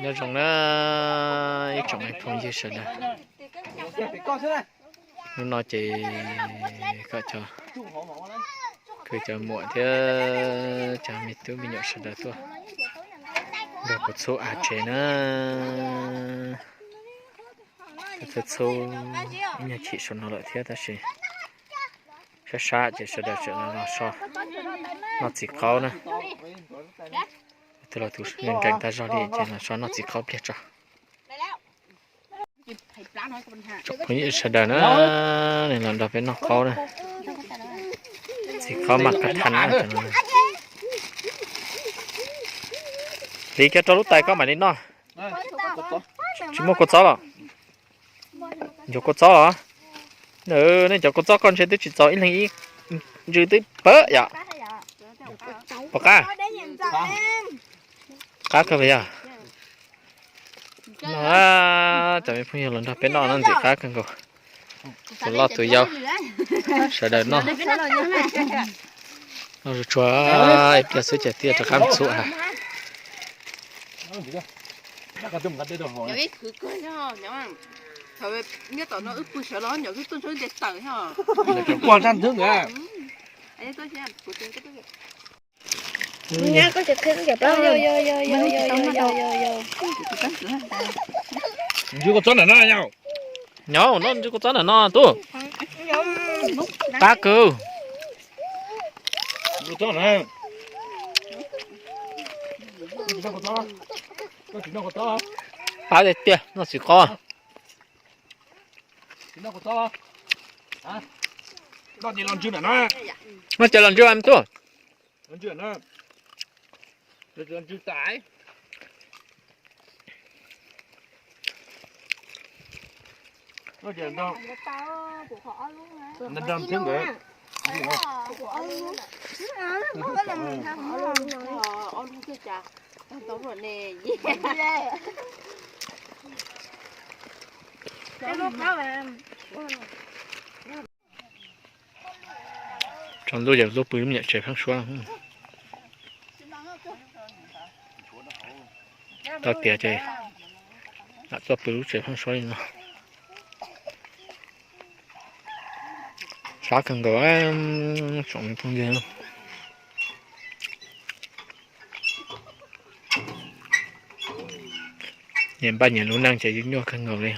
Nyob zoo na ib tsoom phooj ywg sawv daws. Hnub no ces kom cov kwv cov muam thiab cov me tub me nyuam sawv daws tuaj nrog kuv txhub av tsev na. Txhub txhub ib nyuag chim saum no lawm thiab tab sis sab sab ces sawv daws tseem los so noj txiv qaub na. Tus los tus nkees tag zog li ces los so noj txiv qaub pliag tso. Tsoom phooj ywg sawv daws na, nws los nrog peb noj qaub na. Txiv qaub maj qab thaj na. Hliv kiag rau lub tais koj mam li noj. Tsis muaj kua txob los? Yuav kua txob los? Nej cov kua txob koj ntshe twb tsis txaus ib leeg ib ntsws twb pawg yom. Pom qab? Qab kawg yog. No, cov me phooj ywg los nrog peb noj no ntxim qab kawg nkaus. Tus loj tus yau sawv daws noj. Noj zuj zus ib pliag xwb ces thiaj rov qab mus txhub av. Ntsws kua txob na no yog. Nyob no ntsws kua txob na no tub. Qab kawg. Qab tiag tiag noj txiv qaub. Noj ces los ntsws me tub. Tsaus ntuj ces tuaj pw lub me nyuam tsev pheeb suab. Tau tiav ces lam tuaj pw lub tsev pheeb suab li no. Sab kawg nkaus tsoom phooj ywg. Nyias npaj nyias lub neej ces yeej nyuaj kawg nkaus li.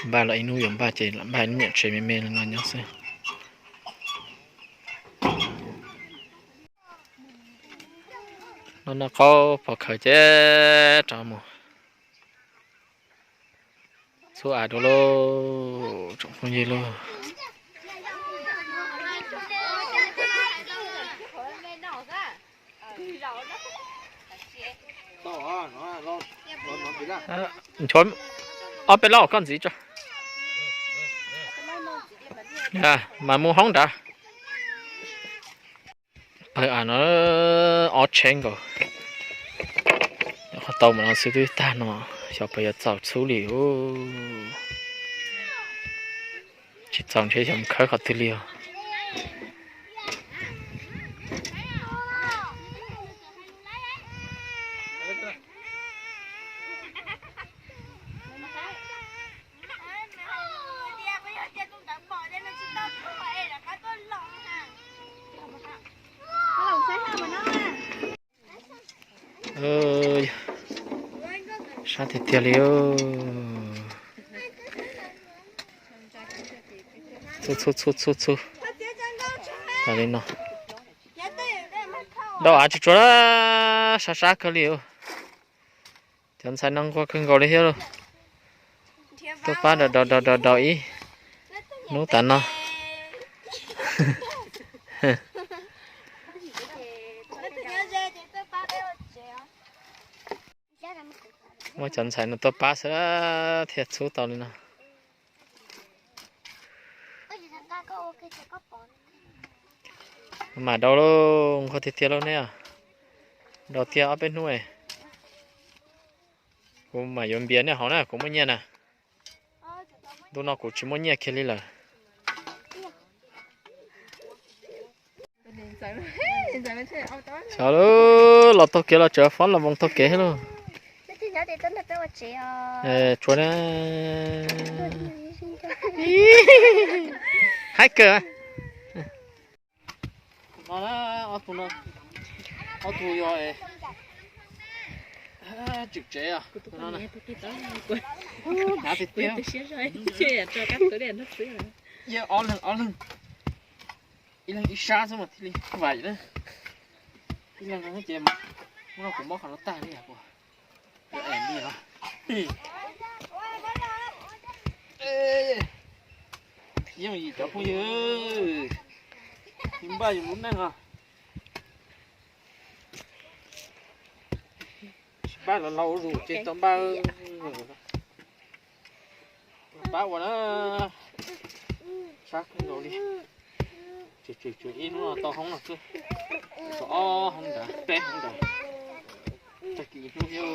Npaj los ib hnub yuav npaj ces lam npaj lub me nyuam tsev me me li no nyob xwb. Noj noj qaub pov khaws ces rov mus txhub av dua lauj tsoom phooj ywg lauj. Nchuav ob peb lauj koj ntxiv tso. Mas mus hoob nrad. Pawg av no ob tsheb nkaus. Qhov tau mas no xwb twb tag no, xyov puas yuav txaus txhub li. Tsis txaus ntshe xyov mus khawb qhov twg li os. Sab tiag tiag li. Txhub txhub txhub txhub txhub. Li no. Dau av tsis tsuav, sab sab kawg li. Cov ntxhais no nquag kawg nkaus li thiab lauj. Tuaj pab daus daus daus daus ib hnub tas no. Muab cov ntxhais no tuaj pab xwb thiaj txhub tau li no. Mam dau lauj, nqhuab tiag tiag lauj nej. Dau tiag ob peb hnub. Kuv mam yuav npias nej haus na, kuv muaj nyiaj na. Ntu no kuv tsis muaj nyiaj kiag li lawm. Xyov los taug kev los tseem fob los voos taug kev thiab lauj. Tsuav na. Haib kawg. No, ob tug yog tswm tsev os. Hnav tiag tiag. Ob leeg, ob leeg, ib leeg ib sab xwb mas thiaj li vam na. Ib leeg ces muab no kuv mob qhov no tag li os. Yooj yim cov phooj ywg, npaj yus lub neej os. Tsis npaj los laus zus ces tau npaj. Pab ua na, sab kawg nkaus li. Tsuas tswm ib hnub no tau hoob no xwb, tau ob hoob nrad peb hoob nrad, tag kis ib hnub thiab.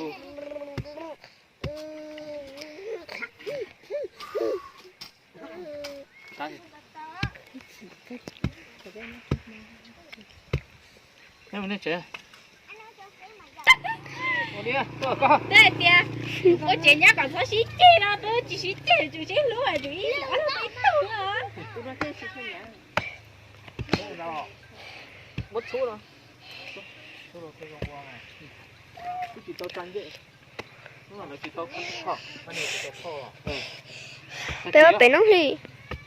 Tej tias ua tsev nyob kom txhob sib ceg no, twb tsis sib ceg, tsum sib hlub, tsum ib ob leeg ib tug no. Muab txhub no. Peb ua pem no hli,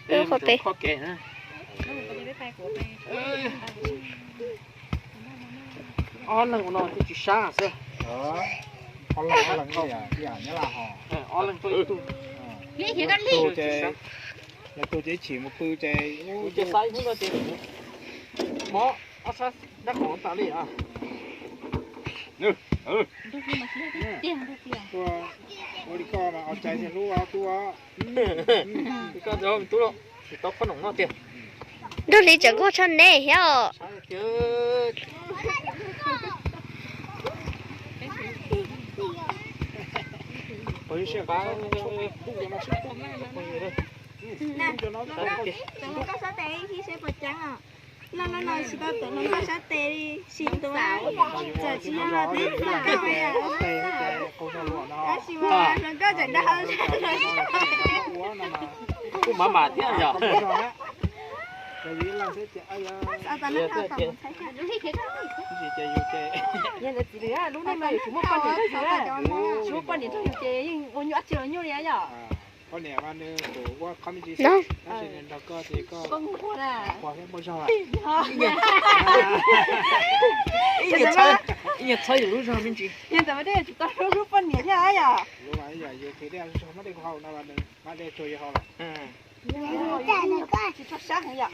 peb ua qhov pem. Ob leeg ua no twb tsis sab xwb. Ob leeg, ob leeg, ob leeg, lawv tus ces ib chim mus pw ces, ces xav ib hnub no ces mob ob sab dab qhuas tas li. Ua li koj mas ua cai thiaj hlub tub. Koj tub, tsis tau khob noom noj tiag. Nrog li tseem nkauj tshaj neb thiab os. Tus no koj sab tes ib khi seb puas ceeb os. No no no, tsis tau tus no koj sab tes li, tsis tus, txawm tsis yog los twb koj tab sis mas hluas nkauj tseem dau. Kuj mam mam thiab yom. Yog ntawd txiv lwm lub neej no yuav tsis muaj poj niam nrog yus, tsis muaj poj niam nrog yus ces yeej ua nyuaj dab tsi los nyuaj li yom. Ib nyuag txhawb yus lub zog me ntsis. Yog ntawd mas dej tsis tau hlub lub poj niam thiab yom. Tsis tshua sab heev yom.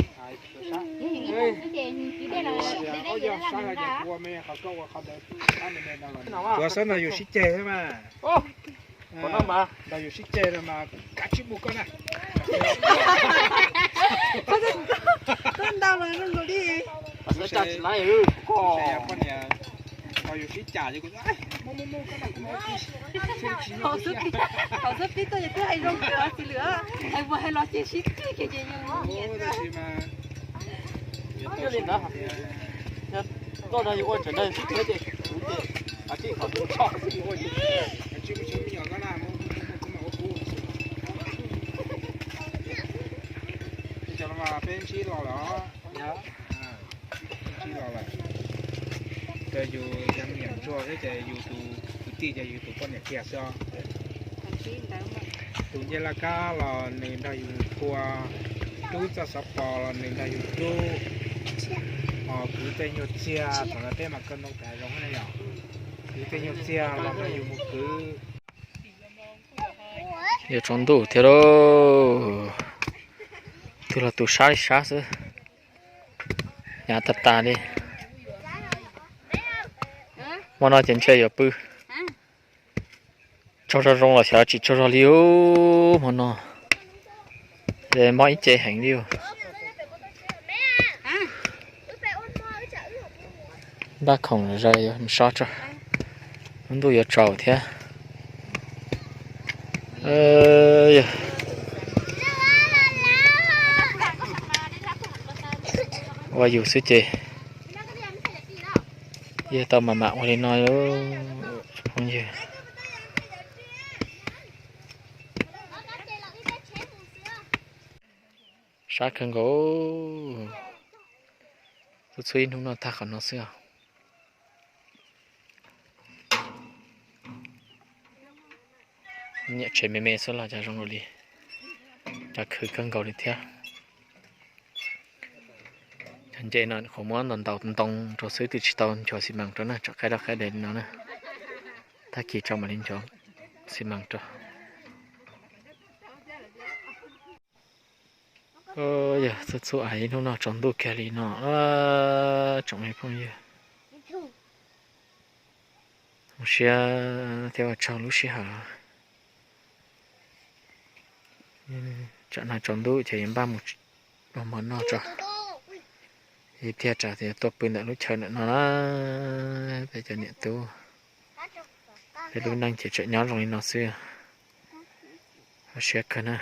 Ua sab no yus sib ceg xwb mas. Nrog yus sib ceg no mas kav tsij mus koj na. Koj ntau los zoo nkaus li. Poj niam nrog yus sib ceg, thaum xub pib tuaj ces twb hais zoo kawg txiv lwm, hais mus hais los ces sib ceg kiag ces yus nyiam. Koj nrog yus ua tseem nrog yus sib ceg ces kuv ces kav tsij kom tus tshoj xwb yus ua yus. Peb ntsib los lawm os. Ntsib los lawm. Ces yus yog me nyuam ntsuag thiab ces yus tus kwv tij ces yus tus poj niam kiag xwb os. Tus ncej laj kab los nws nrog yus tua, tub txoj xov pos los nws nrog yus rub, ho kwv tej nyuag txiag thaum ntawd peb mas kawg ntoo tas zoo na yom. Kwv tej nyuag txiag los nrog yus mus kwv. Yuav tsaus ntuj thiab lauj. Twb los tu sab li sab xwb. Hnyav tag tag li. Hmo no ces ntshe yuav pw. Tsaug zog zoo los xyov tsis tsaug zog li hmo no. Mob ib ce heev li. Npaj khoom zaws yuav mus so tso, lub ntuj yuav tsaus thiab. Ua yus xwb ces yog tau mam mam ua li no phooj ywg. Sab kawg nkaus, txhua txhua ib hnub noj tag qhov no xwb os. Niam tsev me me xwb los cas zoo li, cas khwv kawg nkaus li thiab. Cov ncej no qhuav muab ntaus ntaus ntoo rau xwb, twb tsis tau nchuav xi mas rau na, tsam qaib daj qaib dev li no na. Tag kis tso mam li nchuav xi mas rau. Yog txhua txhua ib hnub no tsaus ntuj kiag li no, tsoom phooj ywg. Zoo siab thiab ua tsaug lub sij hawm. Tsam no tsaus ntuj ces yuav npaj mus ua mov noj tso. Ib pliag tsam yuav tuaj pw ntawm lub chaw ntawm no na. Peb cov niam tub, peb lub neej ces tseem nyob zoo li no xwb. Zoo siab kawg na.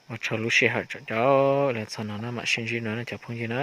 Ua tsaug lub sij hawm tsom cov li txog no na, mam sib ntsib dua na cov phooj ywg na.